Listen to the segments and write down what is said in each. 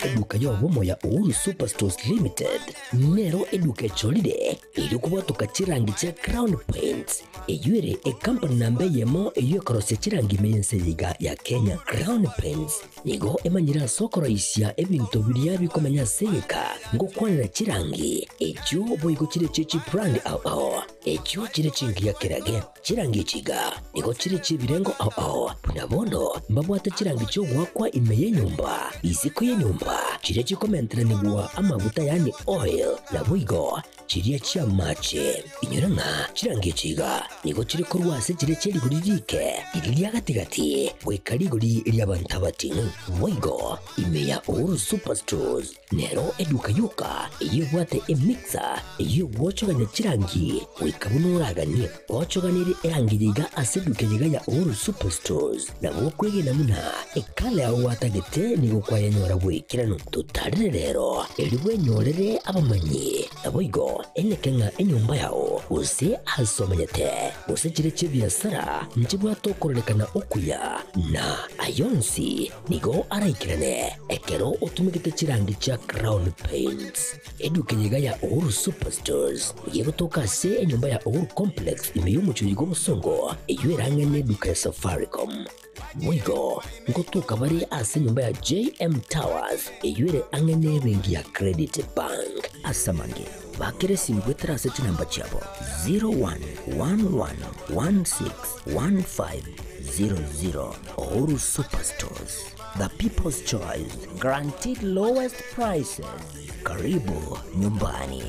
Eduka y'obomo ya Uhuru Superstores Limited nero eduka echorire erio kobwatoka chirangi chia Crown Paints, eyio ere ekampani namba eyemo eyio ekorosia chirangi ime y'ense eye iga ya Kenya. Crown Paints nigo emanyire ase okoroisia ebinto biria bikomenya ase egeka ngokwanera chirangi echio boigo chire chie chibrand ao ao echio chire chingiya kerage. Chirangi echi iga nigo chire chi'ebirengo ao ao, buna bono mbabwate chirangi chi'ogoakwa ime y'enyomba, isiko y'enyomba, chiria chikomenteranigwa amaguta yaani oil, naboigo chiria chi'amache. Inyora ng'a chirangi echi iga nigo chire korwa ase chiria chie rigori riike, riria ria gati-gati, goika rigori ri'abanto abating'u. Boigo ime ya Uhuru Superstores Nero eduka yoka eyio ebwate emixer eyio egwochogania chirangi goika buna oraganie. Gochoganerie erangi eye iga ase eduka eye iga ya Uhuru Superstores nabo okwegena buna ekala yao gwatagete nigo kwayenyora bw'ekeranu. Totarere rero erio bwenyorere abamanyi naboigo eneke ng'a enyomba yao gose ase omenyete gose chire chi'ebiasara nchibwate okororekana okuya na ayonsi Nigo araikerane ekero otumegete chirangi chia Crown Paints. Eduka eye iga ya Uhuru Superstores nigo egotoka ase enyomba ya Uhuru Complex ime y'omochie oyo bw'obosongo eyio erang'ane eduka ya Safaricom. Boigo ngotoka bare ase enyomba ya JM Towers eyio ere ang'e n'ebenki ya Credit Bank. Ase amange, bakera esimi goetera ase chinamba chiabo 0111161500. Uhuru Superstores, the people's choice, guaranteed lowest prices. Karibu nyumbani.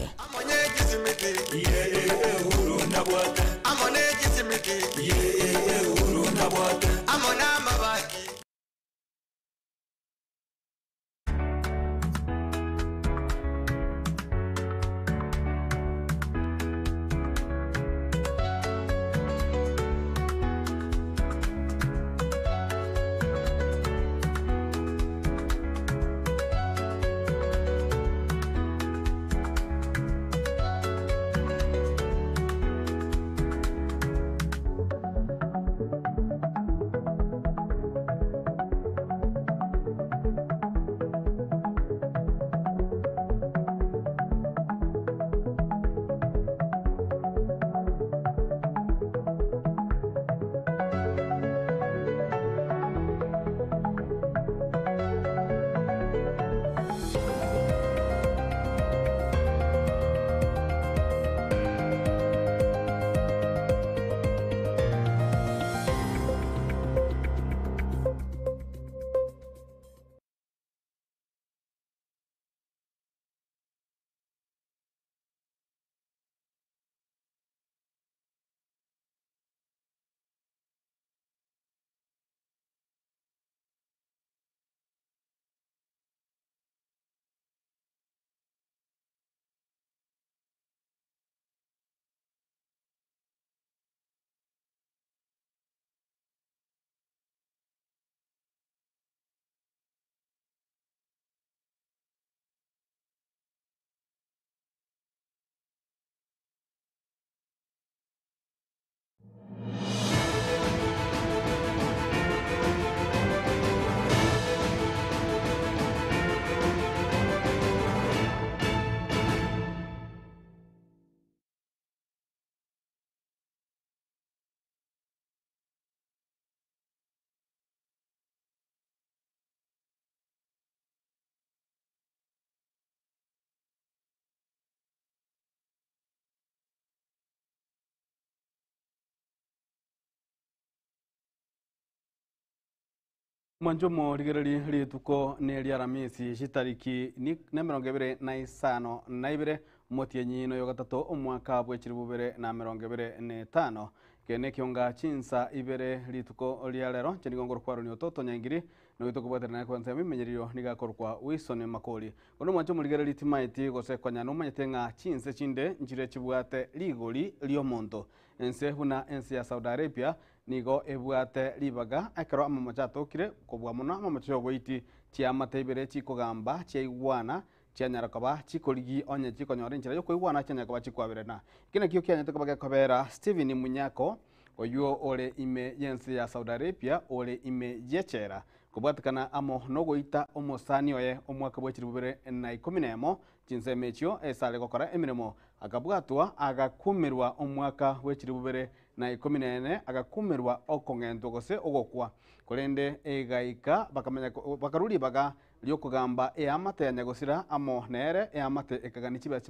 Mwanche omorigererie rituko neria Aramisi chitariki nemerongo ebere na isano na ibere, omotienyi noyo gatato omwaka bwe chilifu bibere na emerongo ebere na etano. Eke nekionga chinsa ibere rituko ria rero, inche nigo nkorokwa Aaron Ototo Nyaingiri, noyo tokobwaterana kwansa ememenyererio nigo akorokwa Wilson Makori. Bono mwanche omorigererie timaeti gose konya nomanyete ng'a chinse chinde nchire chibwate rigori riomonto. Ense buna ense ya Saudi Arabia Nigo ebwate ribaga ekero amamocho atokire, kobua mono amamocho y'oboiti, chiamate ibere chikogamba, chiaigwana, chianyara koba chikorigi onye chikonyora enchera y'okoigwana chianyara koba chikwaberana. Eki nakio kianyarete koba gekobera Stephen Munyako, oyio ore ime y'ense ya Saudi Arabia ore ime y'echela. Kobwatekana amo nogoita omosani oye omwaka bwe 2011, chinsemo echio ase are gokora emeremo, akabwatwa agakumerwa omwaka bwe 2014, agakumerwa okong'entwa gose ogokwa. Korende egaika bakamanya bakarwa ribaga ri'okogamba eamate ya nyagosira amo nere, eamate ekagania chibesa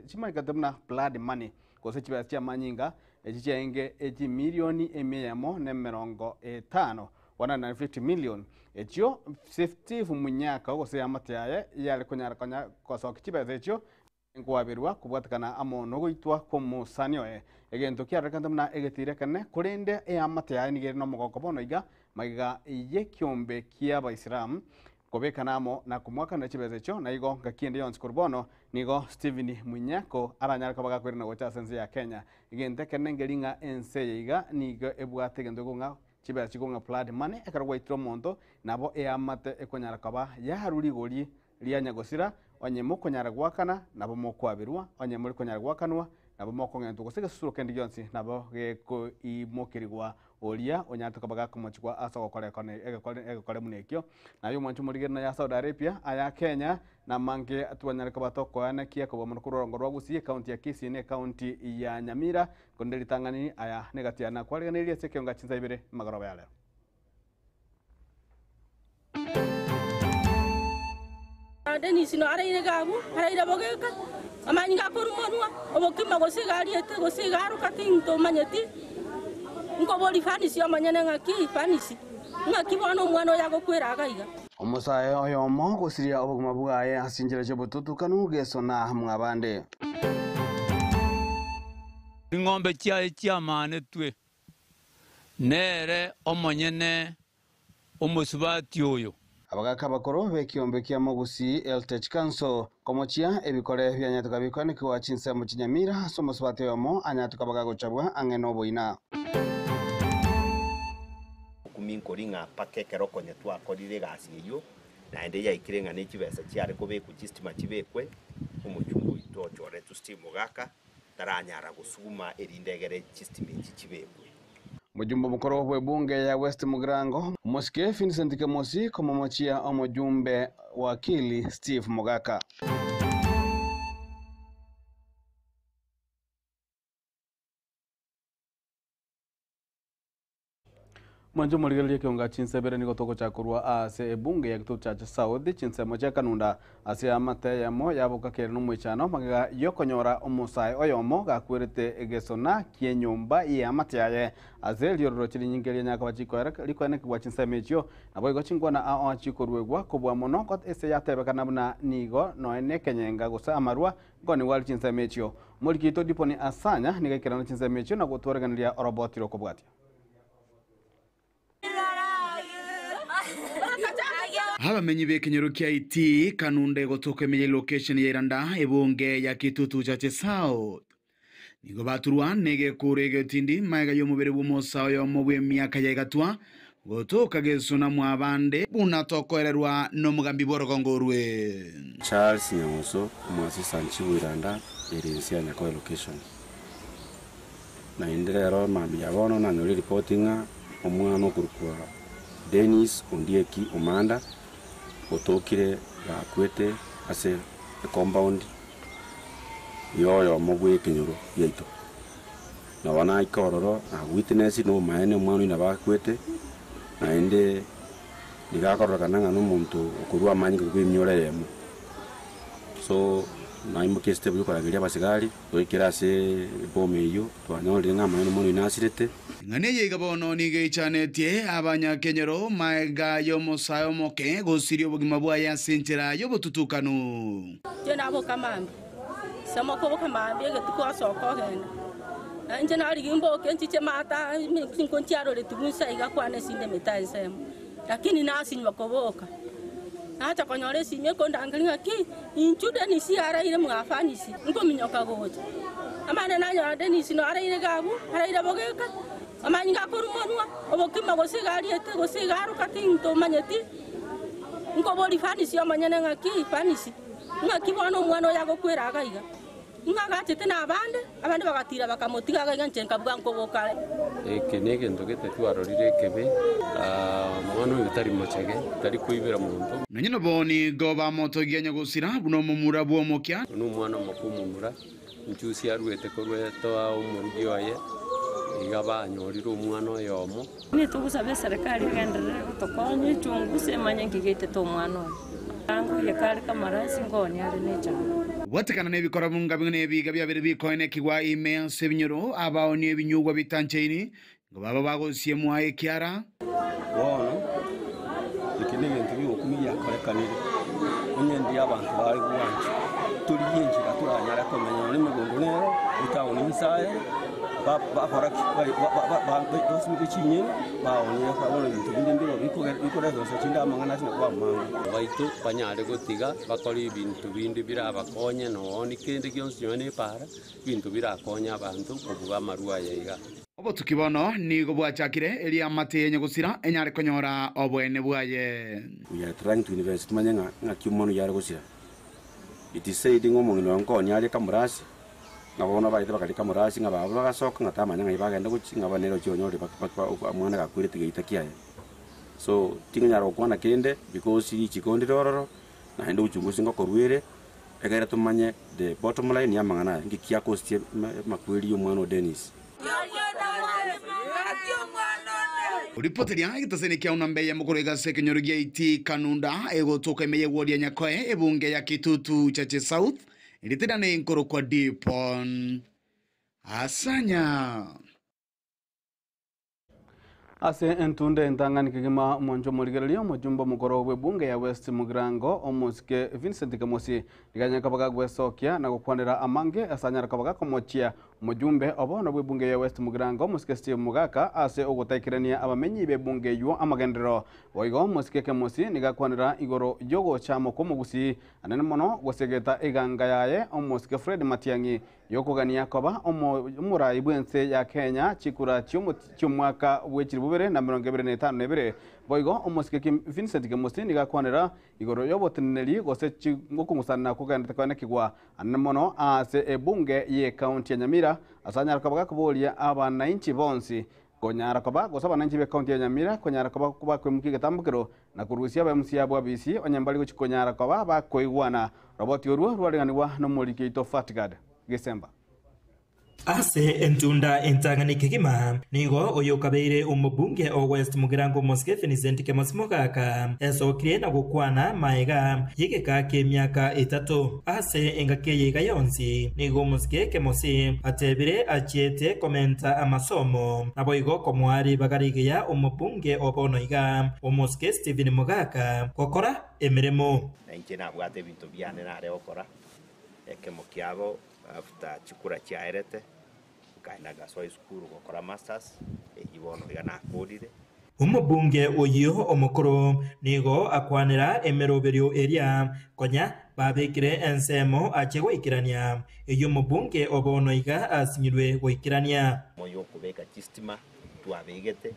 chimanyekane buna blood money gose chibesa chi'amanyinga, echi chiaenge echimilioni emia eyemo na emerongo etano. 150 million, echio Steve Munyaka gose eamate yaye yare konyara konya gosokia chibesa echio nkwaberwa kobwatekana amo nogoitwa kw'omosani oye. Egento kiarorekanete buna egetiro ekenene, korende eamate yaye nigo ere nomogoko bono iga magega y'ekiombe ki'Abaisilamu kobekana amo na komoakanera chibesa echio, na igo ngaki ende yonsi korwa bono nigo Stephen Munyako aranyare koba gakoirana gocha ase ense ya Kenya. Egento ekenene nkeri ng'a ense eye iga nigo ebwate egento ekong'a Chibesa chikong'a blood money, ekero gwaitire omonto, nabo eamate ekonyara koba yarwa rigori ria nyagosira, onye mokonyara goakana, nabo mokwaberwa, onye more konyara goakanwa, nabo mokong'entwa, gose egesusuro kende gionsi nabo gekoimokerigwa oria onyarete koba gakomochigwa ase ogokora ekone egekore egekore buna ekio. Naye omwanchi omorigereria ya Saudi Arabia, aya Kenya, namange twanyare koba tokoenekia kobua mono korwa orongo rwa Gusii, ekaunti ya Kisii na ekaunti ya Nyamira, Korende ritang'ani aya negati yane nakwariganirie ase ekeonga chinsa ibere magoroba ya rero. Dennis no araire iga abwo, araire bogeka, amanyinga akorwa monwa, obokima gose iga ariete, gose iga aroka tintomanyeti, nkoboria fanisi omonyene ng'aki fanisi, ng'aki bono omwana oyo agokwera iga iga. Omosae oyomo gosiria obogima bwaye ase chinchera chi'obotutukanu, gesona mwabande. Ching'ombe chiaye chiamanetwe nere omonyene omosubati oyo. Abagaaka abakoro b'ekiombe kia Mogusii Heritage Council komochia ebikore bianyatoka bikoanekigwa chinsemo chinyamira ase omosubati oyomo anyatoka bagagochabwa ang'e noboina. Okumia nkori ng'a mpaka ekero konya twakorire egasi eyio, naende yaikire ng'a ne chibesa chiare kobekwa chistima chibekwe, omochumba oito ochoretwe Steve Mogaka taranyara gosuguma erinde egere chistima echi chibekwe. Omojumbe omokoro bw'ebunge ya West Mugirango, Omosike Vincent Kemosi komomochia omojumbe Wakili Steve Mogaka. Mwanche omorigereria ekeonga chinsebere nigo togochaka korwa ase ebunge ya Kitutu Chache South chinsemo chia Kanunda ase amate eyemo yaboka kere nomoichano magega yokonyora omosae oyomo gakwerete egesona kienyomba yeamate yaye ase riororo chirinyinge rianyaka chikoera rikoenekigwa chinsemo echio naboigo chinkwana ao chikoruegwa kobua mono ase yatebekana buna nigo noe nekenyenga gose amarwa nkoniwa are chinsemo echio. Omoriki oito Diponi Asanya nigo aikerana chinsemo echio na gotwareganeria oroboti rokobwatia. Abamenyi b'ekenyoro kia Itii, Kanunde gotoka emenye location ya Iranda, ebunge ya Kitutu Chache South. Nigo baturwa negekuro egetindi magega y'omobere bw'omosa oyomo bw'emiaka ya igatwa gotoka gesona mwabande buna tokoererwa nomogambi bw'orogongo orwe. Charles Nyang'uso, Omwasisa Nchibu Iranda, ere ense ya Nyakoe Location. Naende rero mambia bono nanyore eripoti ng'a omwana okorokwa Dennis Ondieki Omanda otokire gakwete ase ecompound yoyomo bw'ekenyoro giaito. Nabo naika ororo na witness na omaene omwana oyio nabo akwete, naende nigo akororekana ng'a nomonto okorwa amanyinga korwa emioro eyemo. So naimokia estep ya okorageria abasigari. Goikera ase eboma eyio, twanyorire ng'a amang'ana omwana oyio nasirete. Eng'ana eye iga bono nigo eichanetie abanyakenyoro magega y'omosae omoke gosiria obogima bwaye ase enchera y'obotutukanu. Inche naboka mambia, ase mokoboka mambia egetuko asoka ogenda. Na inche narigia mboke nchiche maata chinko nchiaroretigwe inse iga kwane esinde emete ensemo, lakini nasinywa koboka. Nacha konyora esimi ekondangeria ng'aki, Inchuo Dennis araire mwa Fanisi, nkominyoka gocha. Amande nanyora Dennis no araire iga abwo, araire bogeka, amanyinga akorwa monwa, obokima gose iga ariete, gose iga aroka tintomanyeti. Nkoboria Fanisi omonyene ng'aki, Fanisi, ng'aki bono omwana oyo agokwera iga iga? Ng'a agachete nabande, abande bagatiira bakamotiga iga iga inche nkabuga nkoboka are. Eke negento gete twarorire ekebe, omwana oyo tari mochege, tari koibera monto. Nonya nabo nigo bamotogia nyagosira buna omomura bw'omokia. Oyo nomwana omoke omomura, nchusi aruete korwa etoa omorugi oye, iga banyorire omwana oyomo. Nitogosaba eserekari egenderere gotokonya echunguse emanye nki geitete omwana oyo. Angoria kare kamarasi nkoonia are nechara. Gwatekana nebikora bunga bing'ana ebiga biabere bikoenekigwa ime ase ebinyoro, abaonia ebinyugwa bitanchaini, nigo baba bagosiemwa ekiara. Bono eke negento gi'ogokumia giakorekanire, onye ndiria abanto bare gwancha, torigie enchera toranyare komenya nonya emegondo nero, etaoni inse aye, bakora ki? Basimeke chinyeni, baonie bono ebinto binde mbiro bikoreta gose chinde amang'ana ase nakoba amange. Baito banyare gotiga bakore ebinto binde birabakonye nonya kende gionsi nonya na epaara, ebinto birakonye abanto kobua amarwa aya iga. Obotuki bono nigo bwachakire, erio amate ya nyagosira enyare konyora oboene bwaye. We are trying to invest timanye ng'a ng'aki omwana oyio are gosira. It is said ng'a omong'ina oyo nkonya aria kamurasi, ng'a bono baete bakaria kamurasi ng'a baba bagasoka ng'a tamanya ng'ai bagenda gochia ng'a nere ochia onyorire omwana gakwerete geita kiaye. So tingonyara gokwana kende because richiko ndire ororo, naende uchunguzi ngokorwa ere, Ekero tomanye the bottom line y'amang'ana aya, nki kiakostie amakweri y'omwana o Dennis? Ripoteria egetaseni kia Unambe ya mokoro egase ekenyoro gia Iti Kanunda egotoka ime y'ewodi ya Nyakoe ebunge ya Kitutu Chache South ritidane nkorokwa Dipon Asanya. Ase entunda entang'ani kegima omonche omorigereria omojumbe omokoro bw'ebunge ya West Mugirango omosike Vincent Kemosi nigo anyare koba gagwesokia na gokwanera amange ase anyare koba gakomochia omojumbe obono bw'ebunge ya West Mugirango omosike Steve Mogaka ase ogotaikerania abamenyi b'ebunge eywo amagenderero. Boigo omosike Kemosi nigo akwanera igoro y'ogochama kw'omogusi anene mono gosegeta eganga yaye omosike Fred Matiang'i Y'okogania koba omorai bw'ense ya Kenya chikura chi'omwaka bw'echilifu bibere na emerongo ebere na etano na ebere. Boigo omosike Vincent Kemosi nigo akwanera igoro y'oboteneneri gose okong'usanana kogenderete koenekigwa anene mono ase ebunge y'ecounty ya Nyamira ase anyare koba gakoboria abanainchi bonsi konyara koba gose abanainchi b'ecounty ya Nyamira konyara koba bakoimokia egetambokero na korusia aba MC abwo abisi onye mbari gochia konyara koba bakoigwana. Roboti orwo rwareganigwa nomoriki oito Fatgard Gesemba. Ase entunda entang'ani kegima, nigo oyokabeire omobunge o West Mugirango Omosike Vincent Kemosi Mogaka esokirie na gokwana maega y'egeka ki'emiaka etato. Ase engaki eye iga yonsi, nigo Omosike Kemosi atebire achiete komenta amasomo, naboigo komoa ribaga rigiya omobunge o bono iga, Omosike Stephen Mogaka, gokora emeremo. Na inche nabwate ebinto biane nare gokora, ekemo kiabo after chikura chiaerete, nkaenda ngasoa esukuru gokora masters, eyio bono iga nakorire. Omobunge oyio omokoro nigo akwanera emeroberio eria konya babekire ensemo achie goikerania, eyio omobunge o bono iga asinyirwe goikerania. Moyo okobeka chistima twabegete,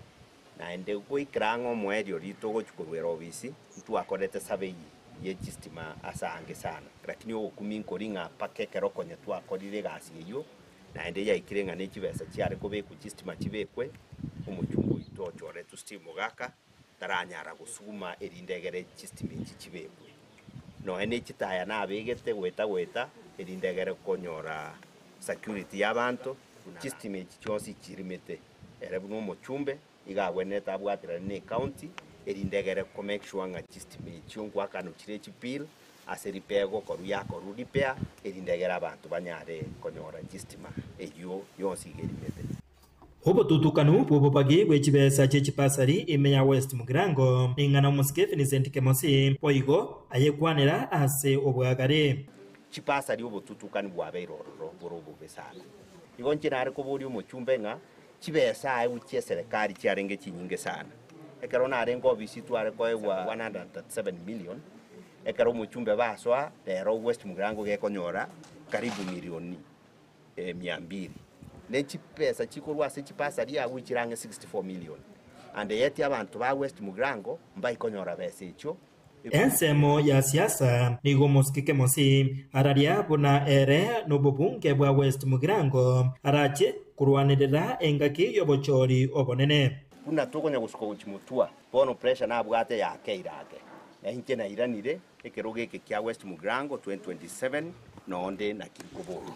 naende goikera ang'e omoerio riria togochia korwera obisi, ntwakorete survey ye chistima ase aange sana. Lakini ogokumia nkori ng'a mpaka ekero konya twakorire egasi eyio, Naende yaikire ng'a ne chibesa chiare kobekwa chistima chibekwe, omochungu oito ochoretwe Steve Mogaka taranyara gosuguma erinde egere chistima echi chibekwe. Nonya ne chitaya nabegete goeta goeta erinde egere konyora security y'abanto, chistima echi chionsi chirimete ere buna omochumbe iga agwenerete abwaterane ne ecounty erinde egere ko make sure ng'a chistima echio nkoakanwa chire chibill ase repair egokorwa yakorwa repair erinde egere abanto banyare konyora chistima eyio yonsi iga erimete. Obotutukanu bw'obobagi bwe chibesa chie chipasari ime ya West Mugirango ning'ana omosike Vincent Kemosi boigo ayekwanera ase obwagare. Chipasari obotutukanu bwabeire ororo bore obobe sana. Igo inche nare koboria omochumbe ng'a Chibesa aye gochia eserekari chiarenge chinyinge sana. Ekero narenge ofisi tware koegwa 137 million, ekero omochumbe basoa rero West Mugirango gekonyora karibu milioni mia mbili. Ne chibesa chikorwa ase chibasari agwo chire ang'e 64 million. And yet abanto ba West Mugirango mbaikonyora besa echio. Ensemo ya siasa nigo omosike Kemosi araria buna ere nobobunge bwa West Mugirango arache korwanerera engaki y'obochori obonene. Buna tokonya gosuka gochia motwa, bono pressure nabwate yakeire ake, na inche nairanire ekerogo eke kia West Mugirango 2027 nonde naki nkoboria.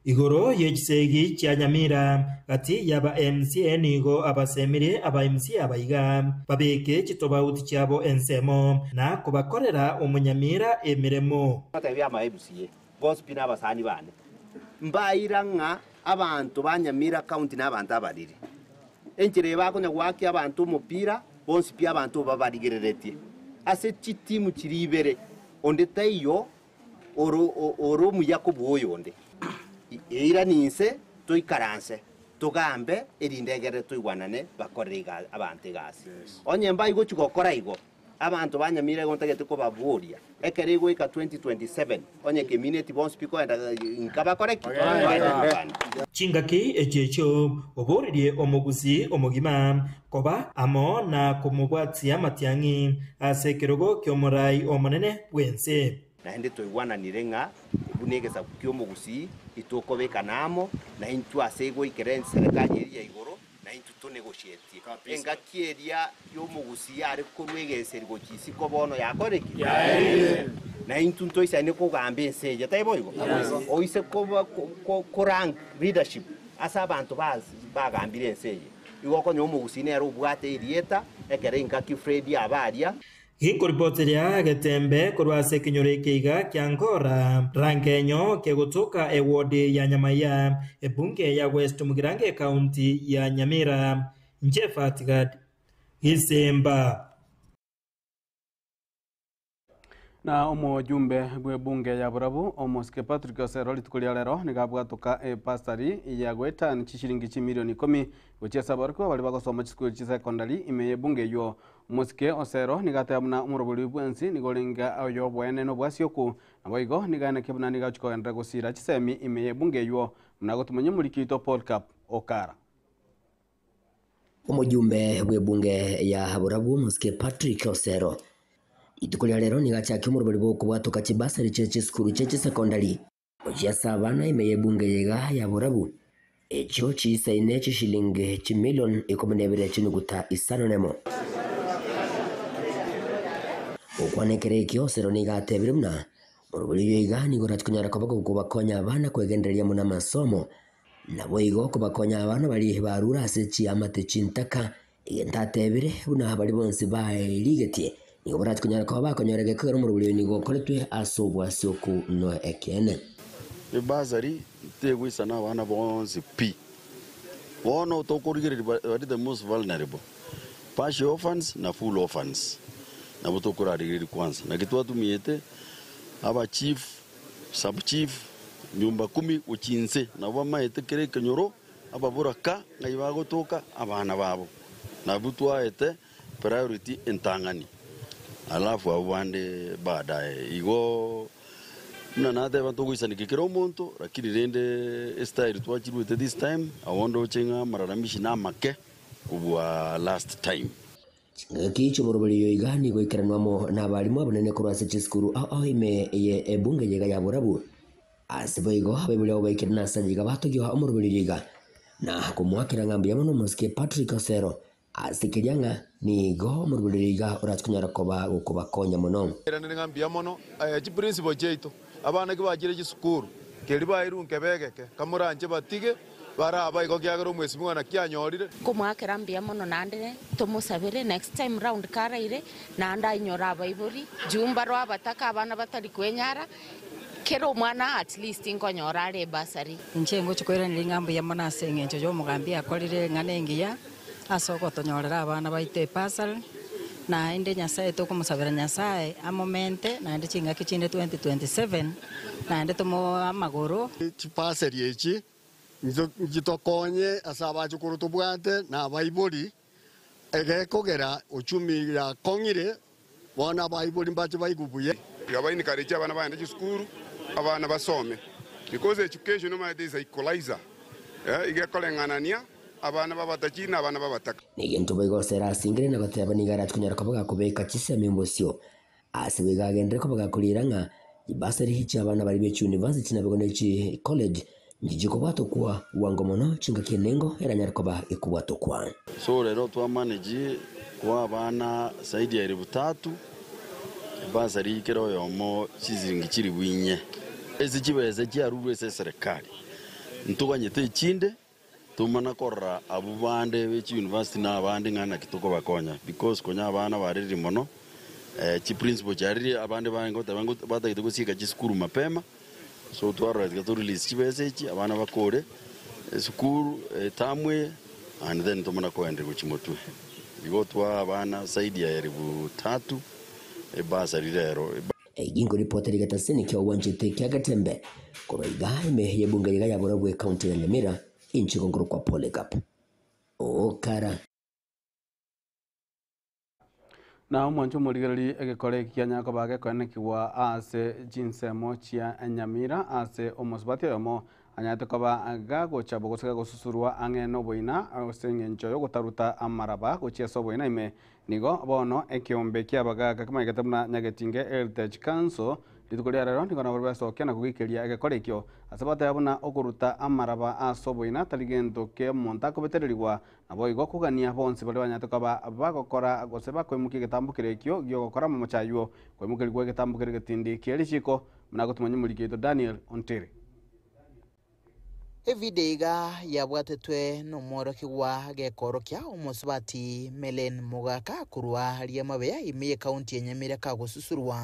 Igoro ye chisegi chia Nyamira gati y'aba MCA nigo abasemirie aba MCA abaiga babeke chitobauti chiabo ensemo na kobakorera omonyamira emeremo. Ngoteebia ama MCA bonsi pi na abasani bane, mbaira ng'a abanto ba Nyamira County nabanto abariri. Enchera eye bakonya goakia abanto omopira bonsi pi abanto babarigereretie ase chitimu chiria ibere, onde taiyo ore omuya kobua oyonde. Eiranie inse, toikaranse, togambe, erinde egere toigwanane bakorere abanto egasi. Onye mbaigochia gokora igo, abanto ba Nyamira igo ntagete kobaboria, ekero egoika 2027, onye kemineti bonsi pi koenda inka bakore ki? Bagende Uganda. Chingaki echio echio oboririe omogusii omogima koba amo na komobwatia matiang'i ase ekerogo ki'omorai omonene bw'ense. Naende toigwananire ng'a buna egesaku ki'omogusii itokobekana amo naintwe ase egoikera enserekari eria ya igoro, naintwe tonegosietie. Engaki eria y'omogusii yare korua egeseri gochia isiko bono yakore ki? Yaerire. Naintwe ntoisaine kogamba ense eye, taibo igo? Oise koba korank leadership ase abanto bagambire ense eye, igo okonyora omogusii nere obwate erieta ekero engaki Fred aba aria. Ginkoripoteria getembe korwa ase ekenyoro eke iga kia Ngora, Rangenyo, kegotoka ewodi ya Nyamaiya, ebunge ya West Mugirango ekaunti ya Nyamira. Inche Fatgad Gisemba. Na omojumbe bw'ebunge ya Borabu, Omosike Patrick Osero rituko ria rero nigo abwatoka epasari ya goetani chishilingi chimilioni ikomi gochia ase aborokigwa baria bagosoma chisukuru chisekondari ime y'ebunge eyio. Omosike Osero nigo ateba buna omorobori bwensi nigo orenge oyoboene na obwasioku, naboigo nigo aenekia buna nigo agochia kogenderera gosira chisemi ime y'ebunge eyio buna agotumanya omoriki oito Paul Cap Okara. Omojumbe bw'ebunge ya Borabu Omosike Patrick Osero rituko ria rero nigo achakia omorobori bw'okobwatoka chibasari chie chisukuru chie chisecondary gochia ase abana ime y'ebunge eye iga ya Borabu echio chiisaine chishilingi chimilion ikomi na ibere chinuguta isano nemo. Gokwana ekero ekio Osero nigo atebire buna omorobori oyo iga nigo orachie konyara koba gokobakonya abana kwegendereria mono amasomo Naboigo kobakonya abana baria barure ase chiamate chintaka, egento atebire, buna baria bonsi baerigetie, nigo barache konyara koba bakonyora egekogera omorobori oyo nigo okoretwe ase obwasioku no ekeene. Ebasari tegoisana abana bonsi pi. Bono tokorigereria bari the most vulnerable, partial orphans na full orphans nabo tokorarigereria kwanza. Naki twatumiete aba chief Sub chief, nyomba kumi gochia inse, nabo bamaete kera ekenyoro, ababoraka ng'ai bagotoka abana babo. Nabwo twaete priority entang'ani, alafu abwo bande baadaye. Igo buna nateba ntogoisanekia kera omonto, lakini rende estyle twachiruete this time, abwo ndoche ng'a amalalamishi namake kobua last time. Chingaki chi'omoroberio oyo iga nigo ikeranwe amo nabarimu abanene korwa ase chisukuru ao ao ime ye ebunge eye iga ya Borabu. Ase boigo abaibori abo baikire nase aye iga batogia omoroberio oyo iga na komoakera ng'a mbuya mono omosike Patrick Osero ase keria ng'a nigo omoroberio oyo iga orache konyara koba gokobakonya mono. Nairanire ng'a mbuya mono chiprinciple chiaito, abana ki bachire chisukuru, keri bairwe nkebegeke, kamoranche batige. Baraba igo kiagera omwesimigwa naki anyorire. Nkomoakera mbuya mono naende tomosabere next time round karaire naende ainyore abaibori juu mbaro abataka abana batari kwenyara kera omwana at least nkonyora are ebursary. Inche ngochia koiraneria ng'a mbuya mono ase engencho y'omogambi akorire eng'ana engiya ase ogotonyorera abana baito ebursary, naende Nyasaye tokomosabera Nyasaye amomente naende chingaki chinde 2027 naende tomoe amagoro. Chibasari echi nchitokonye ase abachukuru tobwate na abaibori, egekogera uchumi yakong'ire, bono abaibori mbache baigwe buya. Iga ba encourage abana bagende chisukuru, abana basome because education omanyete is a equalizer, iga ekoreng'anania. abana b'abatachiri na abana b'abataka. Negento boigo Osera asingire na goteba nigo arache konyara koba gakobeka chisemi bosio ase boigo agenderere koba gakorira ng'a chibasari chi'abana baria be chiuniversity naboigo ne chicollege nchichie kobwatokwa bwango mono chingaki enengo eranyare koba gekobwatokwa. So rero twa manage koa abana zaidi ya elfu tatu ebasari kera oyomo chisiringi chilifu inye. Ase chibesa chiarurwe ase eserekari ntoganyete echinde tomana korora abwo bande be chiuniversity na abande ng'a naki tokobakonya because konya abana barerire mono chiprinciple chiarire abande barenge goteba batagete gosieka chisukuru mapema so twarora tiga to release chibesa echi abana bakore esukuru etamu eye and then tomana koenderia gochia motwe. Igo twaa abana zaidi ya elfu tatu ebasari rero. Eyio nkoripota rigetaseni kia ogwanchete kia Getembe korwa iga ime y'ebunge iga ya Borobwo ecounty ya Nyamira inche nkorokwa Polycarp Okara. Na omwancho omorigereria egekora eki kianyara koba gekoenekigwa ase chinsemo chia Nyamira ase omosubati oyomo anyarete koba gagocha gose gagosusurwa ang'e noboina ase eng'encho yogotaruta amaraba gochia ase oboina ime. Nigo bono ekeombe ki'abagaaka kemanyegete buna Nyagetinge Heritage Council rituko ria rero nigo nabo besokia na kogikeria egekora ekio ase bateba buna okoruta amaraba ase oboina tari gento ki'omonto akobetererigwa Naboigo kogania bonsi baria banyarete koba bagokora gose bakoimokia egetambo keria ekio gi'ogokora amamocho ayio, koimokerigwa egetambo keria getindi kie richiiko, buna agotumanya omoriki oito Daniel Ontiri. Evidio iga yabwatetwe nomworokigwa gekoorokia omosubati Melen Mogaka korwa Riamabeya ime y'ekaunti ya Nyamira kagosusurwa.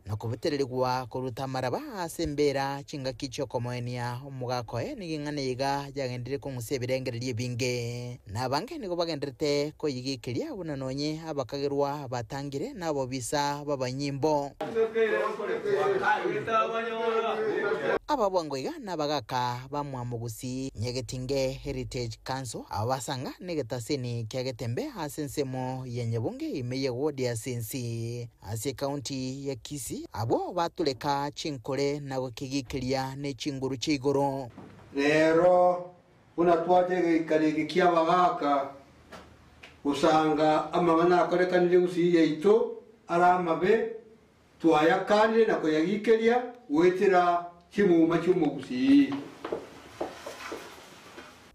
Na kobetererigwa koruta amaraba ase embeera chingaki chi'okomoenia omogaka oye, nigo eng'ana iga yagenderire kong'usa ebirengererio ebinge. Na abange nigo bagendererete koyigikeria buna nonye abakagerwa batangire na abobisa b'abanyimbo. Aba bwango iga nabagaka ba Mwamogusi Nyegetinge Heritage Council, aba basanga negetaseni kia Getembe ase ensemo ya Nyabunge ime ye ward ya Sensi ase ekaunti ya Kisii, abwo batureka chinkore na gokegikeria ne chinguru chia igoro. Rero buna twacha egeikaro eke ki'abagaaka gosanga amang'ana akorekanire gusii yaito are amabe, Twayakanire na koyagikeria goetera chimuma chi'omogusii.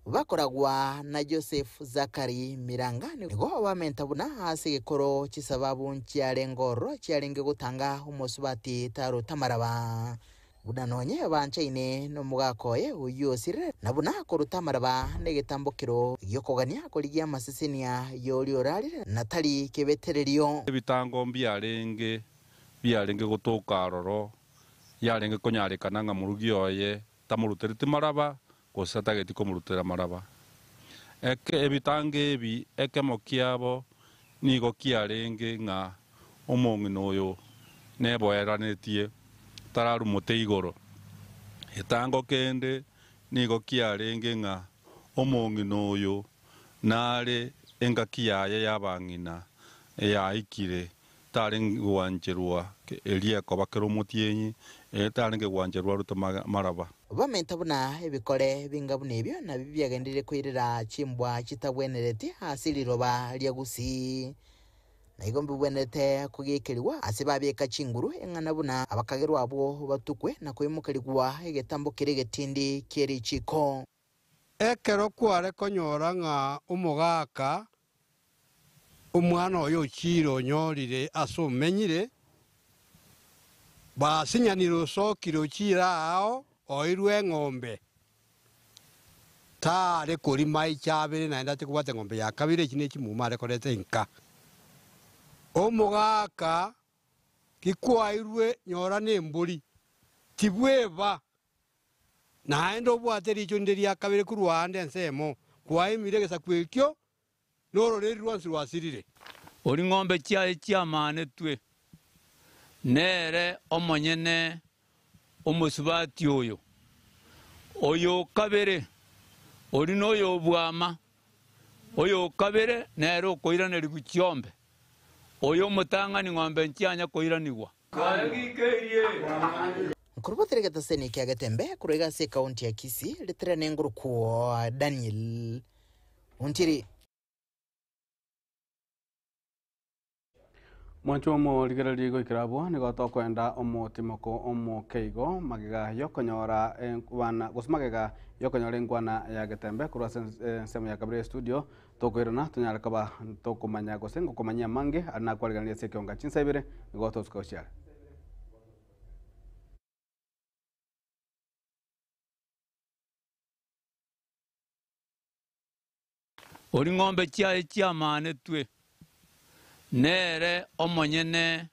Bakoragwa na Joseph Zachary Miranga nigo bamenta buna ase egekoro chisababu nchiarenge ororo chiarenge gotanga omosubati taruta amaraba. Buna nonye banchaine nomogaka oye oyio osirire, na buna koruta amaraba negetambokero gi'okogania korigia amasesenia y'oria orarire, na tari kebetererio. Ebitango mbiarenge biarenge gotoka aroro, yarenge konyarekana ng'a morugi oye tamorutereti maraba, gose atageti komorutera maraba. Eke ebitango ebi ekemo kiabo nigo kiarenge ng'a omong'ina oyo neboeranetie tararumote igoro. Etango kende nigo kiarenge ng'a omong'ina oyo nare engaki yaye y'abang'ina yaikire Tarenge gwancherwa eria ekoba kera omotienyi, ee, tarenge gwancherwa arute maraba. Bamenta buna ebikore binga buna ebio nabio biagenderire koirera chimbwa chitabwenereti ase riroba ria Gusii. Na igo mbibwenerete kogekerigwa ase babeka chinguru eng'ana buna abakagerwa abwo batukwe na koimokerigwa egetambo keria egetindi kie richiiko. Ekero kware konyora ng'a omogaka omwana oye ochiire onyorire ase omenyire, basinyanire osokire ochiire aao oirwe eng'ombe, tare korima echabere naende ache kobwata eng'ombe ya kabere, echi nechimuma are koreta inka. Omogaka gikwairwe nyora nembori, tibweba Naende obwate riicho rinde ria kabere korwa aande ensemo, kwaimire egesaku ekio, na ororeeri rwonsi rwasirire. Oria ng'ombe chiaye chiamanetwe, nere omonyene omosubati oyo. Oyo o kabere, oria noyo obwama, oyo o kabere nere okoiranerigwa chiombe, oyo omotang'ani ng'ombe nchianya koiranigwa. Nkorobotire egetaseni kia Getembe korwa iga ase ekaunti ya Kisii, ritire nengurukwo Daniel Ontiri. Mwanche omorigereria goikera abwo nigo tokoenda omotimoko omoke igo magega yokonyora enkwana gose magega yokonyora enkwana ya Getembe korwa ase ensemo ya kabere studio tokoirana tonyare koba tokomanya gose ngokomanyia amange aria nakwariganirie ase ekionga chinsa ibere nigo tosuka gochiare. Oria ng'ombe chiaye chiamanetwe, nere omonyene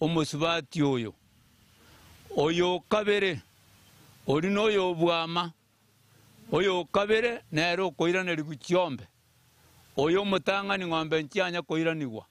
omosubati oyo. Oyo o kabere, oria noyo obwama, oyo o kabere nere okoiranerigwa chiombe, oyo omotang'ani ng'ombe nchianya koiranigwa.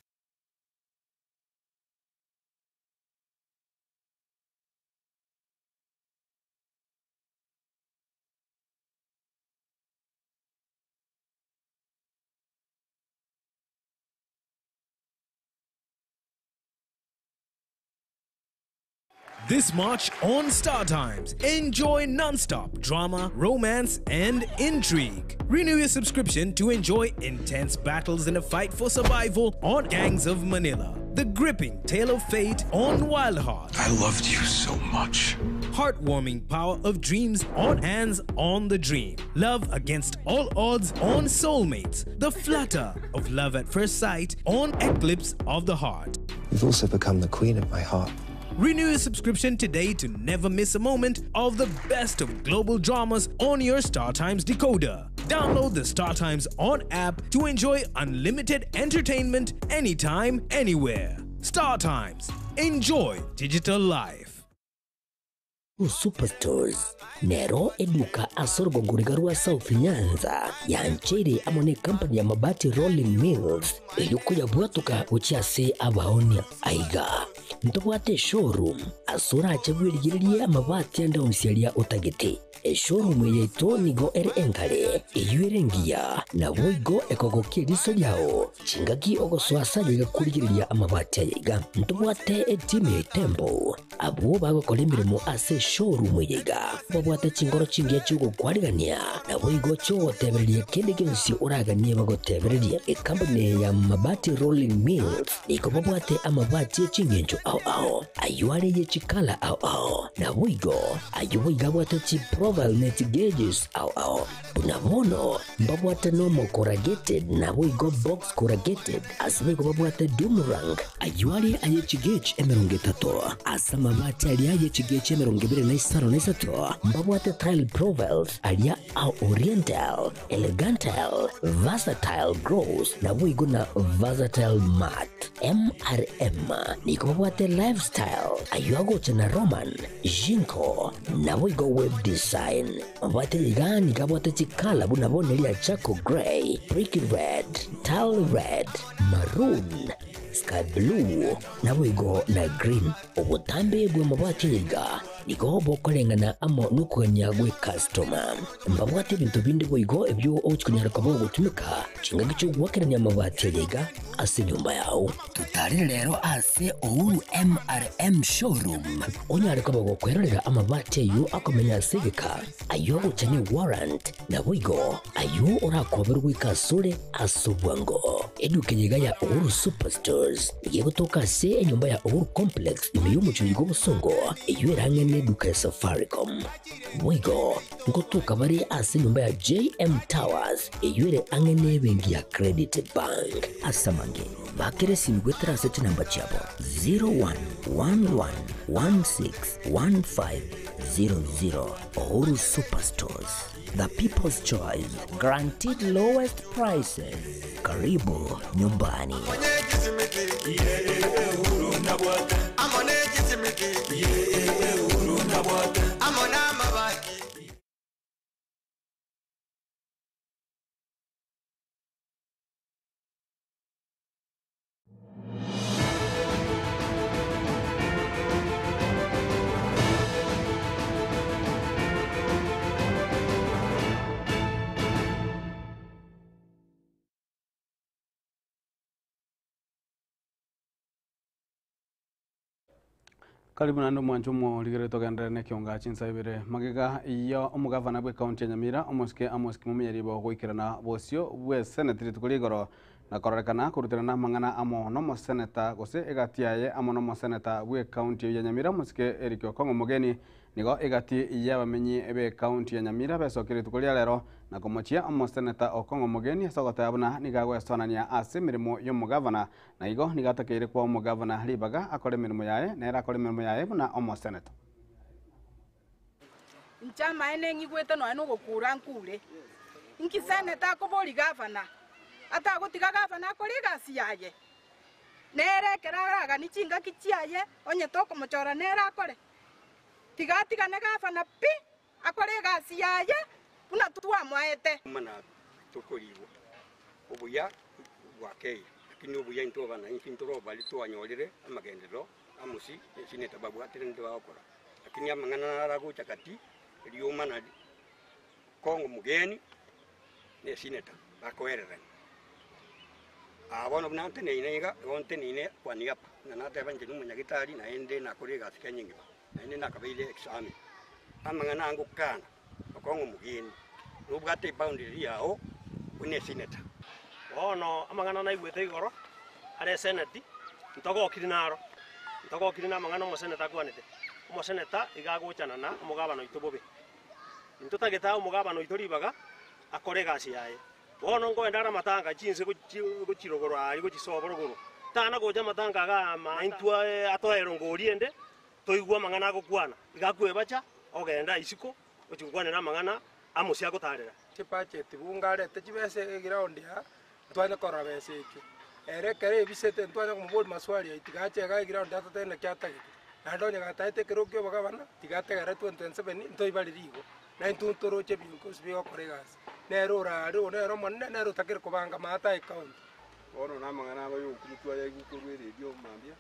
This March on Star Times, enjoy non-stop drama, romance, and intrigue. Renew your subscription to enjoy intense battles in a fight for survival on Gangs of Manila. The gripping tale of fate on Wild Heart. I loved you so much. Heartwarming power of dreams on Hands on the Dream. Love against all odds on Soulmates. The flutter of love at first sight on Eclipse of the Heart. You've also become the queen of my heart. Renew your subscription today to never miss a moment of the best of global dramas on your Star Times decoder. Download the Star Times On app to enjoy unlimited entertainment anytime, anywhere. Star Times. Enjoy digital life. Superstores nero eduka ase orogongoriga rwa South Nyanza yancheire amo na ekampani ya Mabati Rolling Mills eyio koyabwatoka gochia ase abaonia. Aiga ntobwate eshowroom ase orache bwerigererie amabati ande onsi aria otagete. Eshowroom eye yaito nigo ere enkare, eyio ere engiya, naboigo ekogokia eriso riao chingaki ogosoa ase aye iga korigereria amabati aye iga. Ntobwate etimu ya Itembo abwo bagokora emeremo ase eshowroom eye iga, babwate chingoro chingiya chi'ogokwarigania, naboigo chi'ogotebereria kende gionsi oraganie bagotebererie. Ekampuni eye ya Mabati Rolling Mills nigo babwate amabati e chingencho ao ao, ayio are ye chikala ao ao, naboigo ayio boigo abwate chiprofile ne chigeges ao ao. Buna bono mbabwate normal corrugated naboigo box corrugated, ase boigo babwate doom rank, ayio are aye chigauge 30, ase amabati aria aye chigauge 25 mbabwate tile profiles aria a oriental, elegantal, versatile gross naboigo na versatile matte. MRM nigo babwate lifestyle, ayio agocha na Roman, Jinko, naboigo web design. Mabwate iga nigo abwate chikala buna bono eria charcoal grey, brick red, tile red, maroon, sky blue, naboigo na green. Obotambe bw'amabwate iga nigo bokoreng'ana amo nokogania gw'ekastoma. Mbabwate ebinto binde boigo ebio ogochia konyara koba ogotumeka chingaki chi'ogoakerania amabati aya iga ase enyomba yao. Totarire rero ase Uhuru MRM Showroom onyare koba gokwerorera amabati ayio akomenya ase egeka, ayio agocha ne warrant, naboigo ayio orakoberwe goika asore ase obwango. Eduka eye iga ya Uhuru Superstores nigo egotoka ase enyomba ya Uhuru Complex ime y'omochie oiga obosongo, eyio ere ang'e neduka ya Safaricom. Boigo ngotoka bare ase enyomba ya JM Towers eyio ere ang'e nebenki ya Credit Bank. Ase amange, bakere esimi goetera ase chinamba chiabo 0111161500. Uhuru Superstores, the people's choice, guaranteed lowest prices. Karibu nyumbani. Karibu naende omwancho omorigereri togenderere na ekionga chinsa ibere. Magega ya omogavana bwe county ya Nyamira omosike Amos Kimumenyi ribo goikerana bosio bwe senate rituko ria igoro na kororekana koruterana amang'ana amo nomoseneta gose egati yaye amo nomoseneta bwe county ya Nyamira omosike Eric Okong'o Omogeni Nigo egati y'abamenyi b'ekaunti ya Nyamira besokia rituko ria rero na komochia omoseneta Okong'o Omogeni ase ogoteba buna nigo agoesonania ase emeremo y'omogavana na igo nigo atakeire koa omogavana ribaga akore emeremo yaye nere akore emeremo yaye buna omoseneta. Inche amaene ng'igwete nonya nogokura nkure. Inki seneta akoboria gavana? Atagotiga gavana akore egasi yaye? Nere ekero araganie chingaki chiaye, onye tokomochora nere akore. Tiga atigane gavana pi, akore egasi yaye buna twamoete. Mana tokorigwa obuya bwakeire, lakini obuya intwe abananchi ntorobari twanyorire amagenderero amosi esini tababwatire ninde bagokora. Lakini amang'ana naro agocha gati riomana Kongo mugeni ne esineta bakoererania. Aa bono buna nteneine iga, igo nteneine kwa niaba, ng'a nateba inche nomonyagitari naende nakore egasi Kenya engima, naende nakabeire examined. Amang'ana aa ngokana, okong'u omogeni, nobwate eboundary yao buna esineta. Bono amang'ana naigwete igoro are eseneti, ntogokiri naro, ntogokiri namang'ana omoseneta akwanete. Omoseneta iga agochana na omogabana oito bobe. Intotagete ae omogabana oito ribaga akore egasi yaye. Bono nkoenda are amatanga chinse gochia rogoro aaria gochia sobo rogoro, tana gocha amatanga iga ama intwe atoe erongori ende, toigwe amang'ana agokwana. Iga akwebacha, ogenda isiko gochia gokwanera amang'ana amosie agotarera. Chibudget bunge arete chibesa eground aa ntwanye korora besa echio. Ere ekero ebisete ntwanye komoboria maswali ayio tiga ache igaa eground atotebie naki atagete. Naende onye gataete ekero kia obogabana tiga ategerere 2027 ntoibarire igo. Na intwe ntoroche ebinto bigokora egasi. Nere orare oyo nere omonene nere otakire kobanga maate aye county. Bono namang'ana aba y'ogokumia twayaigwa korwa eredio mambia,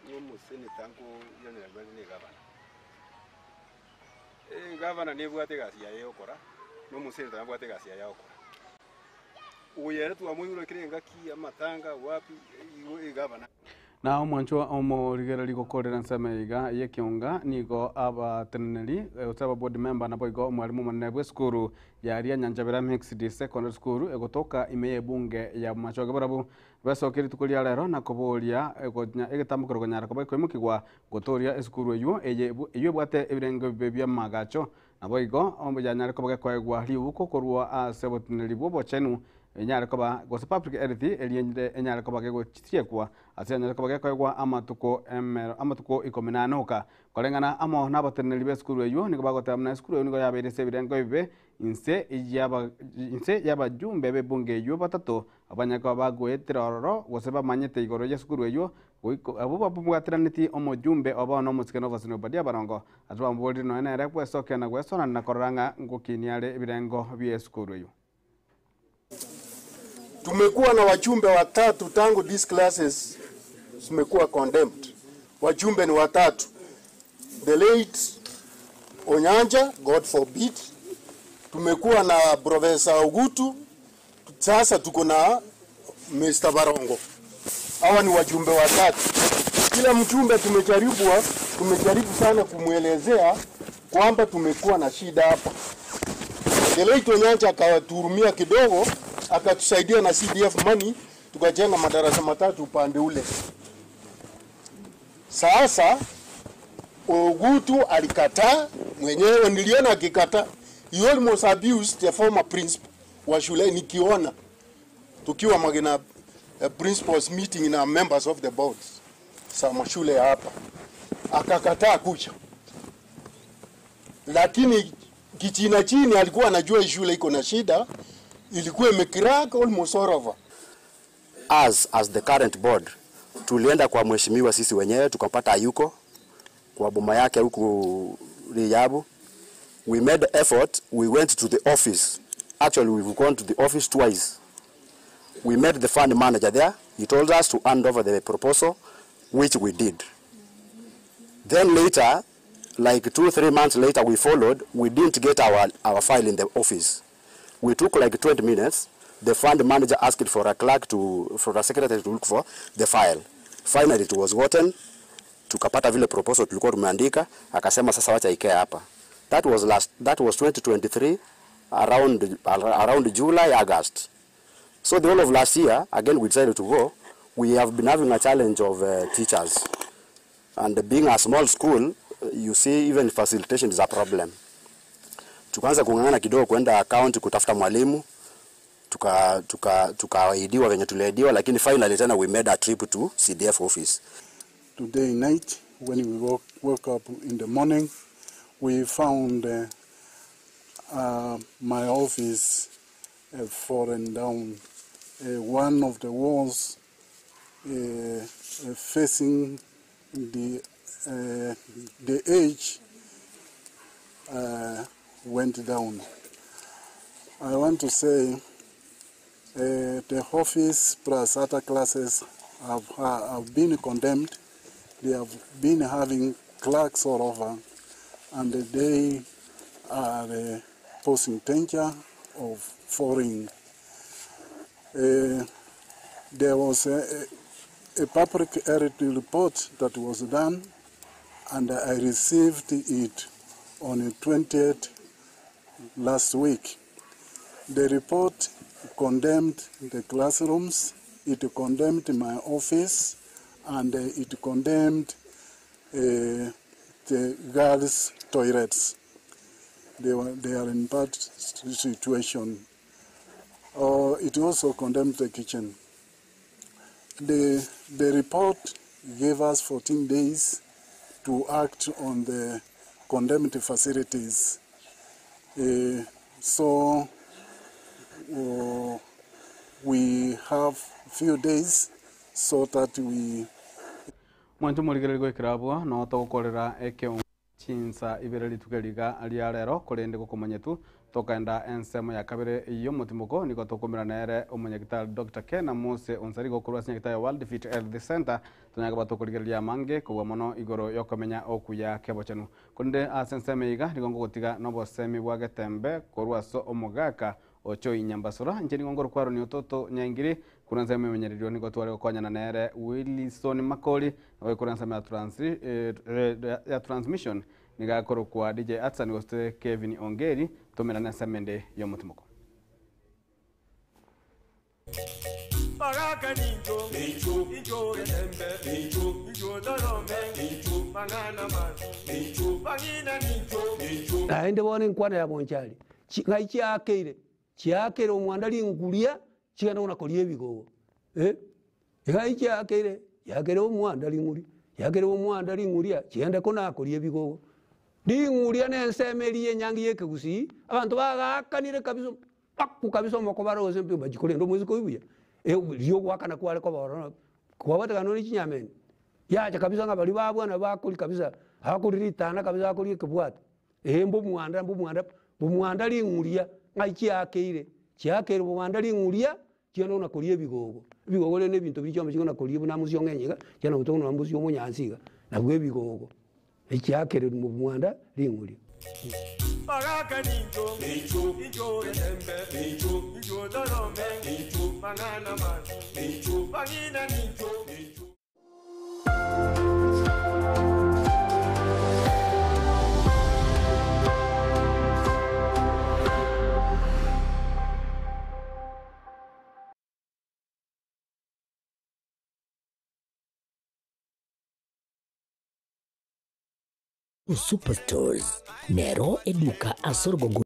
ng'a omoseneta nkoiraneria bare na egavana. Egavana nebwate egasi yaye yogokora, na omoseneta nabwate egasi yaye agokora. Oyo ere twamoigure kera engaki, amatanga, wapi, igo egavana. Na omwanchwa omorigereri gokorera ensemo eye iga y'ekionga nigo abateneneri gose aba board member naboigo omwalimu omonene bw'esukuru ya Nyanjabera Mixed Secondary School egotoka ime y'ebunge ya Bomachoge barabwo besokia rituko ria rero na koboria egetambokero konyara koba ekoimokigwa gotoria esukuru eywo eye eywo ebwate ebirengo ebibe bi'amagacho Naboigo yanyare koba gekoegwa riuko korwa ase oboteneneri bw'obochenu, enyare koba, gose public health, erinde enyare koba gegochiekwa ase yanyare koba gekoegwa amatuko emero amatuko ikomi na ane oka. Koreng'ana amo nabateneneri b'esukuru eyio nigo bagoteba buna esukuru eyio nigo yabeire ase ebirengo ebibe inse y'aba inse y'abajumbe b'ebunge eyio batato abanyare koba bagoetera ororo gose bamanyete igoro y'esukuru eyio Goika abwo babwateranetie omojumbe o bono omosike na Obadia barongo, ase bamoborire nonya nere gwesokia na gwesonana na korora ng'a ngokinia are ebirengo bi'esukuru eyio. Tumekuwa na wajumbe watatu tangu these classes zimekuwa condemned. Wajumbe ni watatu. The late Onyanja, God forbid. Tumekuwa na Professor Ogutu, sasa tuko na Mr. Barongo. Hawa ni wajumbe watatu. Kila mjumbe tumejaribu tumejaribu sana kumwelezea kwamba tumekuwa na shida hapa. The late Onyanja akatuhurumia kidogo, akatusaidia na CDF money, tukajenga madarasa matatu upande ule. Sasa Ogutu alikataa mwenyewe, niliona akikataa. He almost abused the former principal wa shule, nikiona tukiwa magina principals meeting na members of the boards sa mashule ya hapa, akakataa kuja, lakini kichina chini alikuwa anajua hii shule iko na shida, ilikuwa imecrack almost all over. Us as the current board tulienda kwa mheshimiwa sisi wenyewe tukapata hayuko kwa boma yake huku Riyabu. We made effort, we went to the office. Actually, we've gone to the office twice. We met the fund manager there. He told us to hand over the proposal, which we did. Then later, like 2-3 months later, we followed. We didn't get our file in the office. We took like 20 minutes. The fund manager asked for a clerk to, for a secretary to look for the file. Finally, it was gotten. Tukapata vile proposal tulikuwa tumeandika, akasema sasa wacha ikae hapa. That was last, that was 2023 around July, August. So the whole of last year, again we decided to go. We have been having a challenge of teachers. And being a small school, you see even facilitation is a problem. Tukaanza kung'ang'ana kidogo kwenda county kutafuta mwalimu, tukaahidiwa venye tuliahidiwa, lakini finally tena we made a trip to CDF office. Today night, when we woke up in the morning, we found my office fallen down. One of the walls facing the edge went down. I want to say the office plus other classes have been condemned. They have been having clerks all over, and they are posing danger of falling. There was a public health report that was done, and I received it on the 20th last week. The report condemned the classrooms, it condemned my office, and it condemned the girls' toilets. They are in bad situation. It also condemned the kitchen. The report gave us 14 days to act on the condemned facilities. So we have few days so that we Mwantu murigereri gwikirabwo no togukorera ekio chinsa ibere rituko riga ria rero kurindi gukumanyetu tokaenda ensemo ya kabere iyo mutimoko niko tokumira nere omunyagitari Dr. Ken Mose Onsari gokorwa ase nyagitari World Fit Health Center tonyaga batokorigereria mange kobua mono igoro yokomenya okuya kebochenu kunde ase ensemo iga nigo ngogotiga nobosemi bwa getembe korwa ase omogaka ocho inyambasora nche nigo ngorokwarwo ni ototo nyaingiri kuna nsemo emenyererio nigo tware gokonyana nere Wilson Makori nawe nsemo ya transmission nigakoro kwa DJ Atsan goste Kevin Ongeri tomerana nsemende yo mutimoko. Baraka ninjo, ninjo, ninjo etembe, ninjo, ninjo dorome, ninjo, banana man, ninjo, bagina ninjo, ninjo. Naende bone nkwana ya bonchari. Ngai chiakeire, chiakeire omwanda lingulia, chigana ona korie ebigogo. Ngai chiakeire, chiakeire omwanda linguri, chiakeire omwanda lingulia, chiende kona korie ebigogo. Lingulia nensemeri enyangi yekegusi, abantu bagakanire kabisa, paku kabisa omoko barose mpi bajikore ndo mwezi koibuya. Rio gwakana kwale kwa barona kwabata kanoni chinyamene yacha kabisa nga bali babwana bakuli kabisa hakuliritana kabisa hakuli kebwata mbo mwanda mbo mwanda bumwanda lingulia ngai chiakeire chiakeire bumwanda lingulia chiano na kolie bigogo bigogo le nebintu bicho mchiko kolie buna musio ngenyega chiano utono mbusi omunyansiga nabwe bigogo echiakeire mu mwanda lingulia. Baraka ninjo, ninjo, ninjo etembe, ninjo, ninjo dorome, ninjo, banana man, ninjo, bagina ninjo, ninjo. Superstores Nero eduka asorgogo.